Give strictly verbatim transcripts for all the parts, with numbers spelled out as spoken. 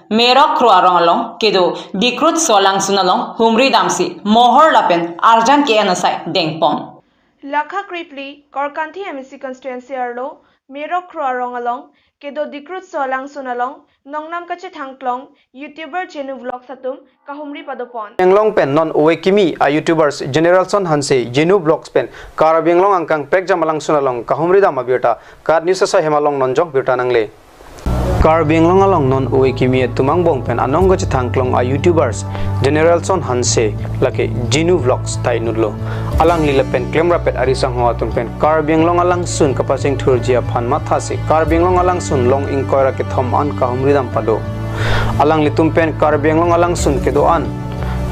Merok Kro arong along kedo Dikrutso alangsun along humri damsi mohor lapen arjan ke-en asai dengpon. Lakha krepli Korkanthi M A C constituency arlo Merok Kro arong along kedo Dikrutso alangsun along nongnam kachethangklong YouTuber Jenu Vlogs atum kahumri padopon. Anglong pen non ove kimi a YouTubers Generalson Hanse, Jenu Vlogs pen Karbi Anglong angkang prekjam alangsun along kahumri dam abirta KAT News asai hem along nonjok birta nangle. Karbi Anglong along non ove kimi atum angbong pen anong kachethangklong a YouTubers Generalson Hanse lake Jenu Vlogs ta inutlo. Alangli lapen klemrapet ari sangho atum pen Karbi Anglong alangsun kapachingthurji aphan mathasi Karbi Anglong alangsun long ingkoi ra kethom an kahumri dam pado. Alanglitum pen Karbi Anglong alangsun kedo-an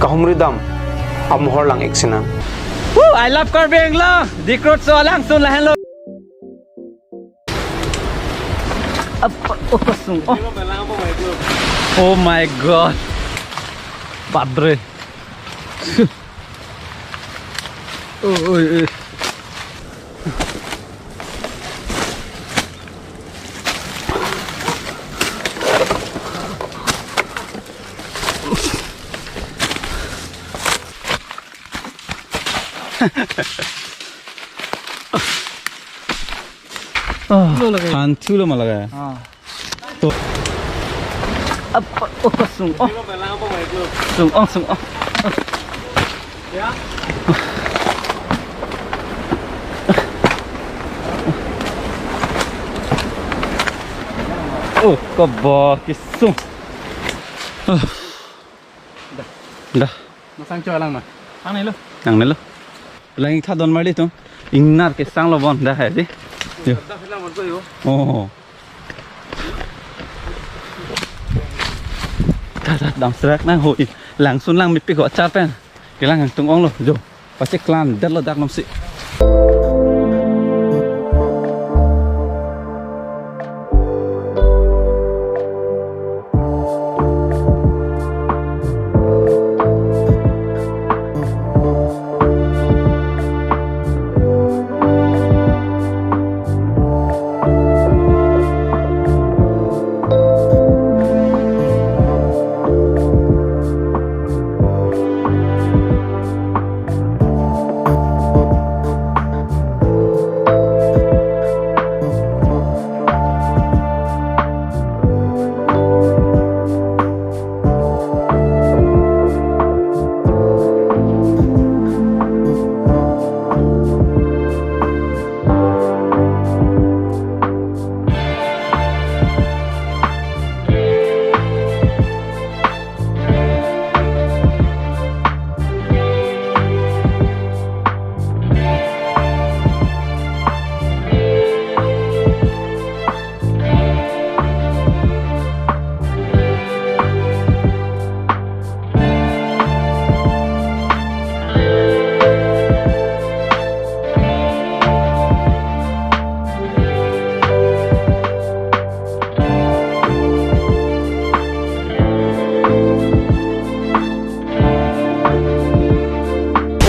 kahumri dam amohor lang-ik sinang. Woo, I love Karbi Anglong. Dikrutso alangsun lahenlo. Apa, oh, kosong. Oh. Oh my God. Padre. Oh, oh, oh. Oh, lo lagay. Phan thulo ma lagay. Ah. To. Apa, oh, kosong. Oh. Sung ong, sung ong. Oh, kobo kesung. Ah. Dah. Masang cho alang na. Ang nelo. Ang nelo. Lang ik tha don marli tum. Ingnar kesang lo bon dah hai di. Yo. Dah lang bon ko yo. Oh. Dah, dah, damserak nang ho i. Langsun lang mepik ho achar pen. Kelang hangtung ong lo jo. Pacheklan det lo dak nomsi.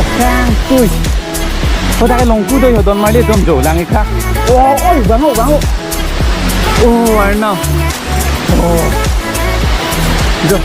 Okang tui. Hodak longku doi ho don marli dom jo lang ik tha. Oh, oi, bango, bango. Oh, Arnam. Oh. Jo.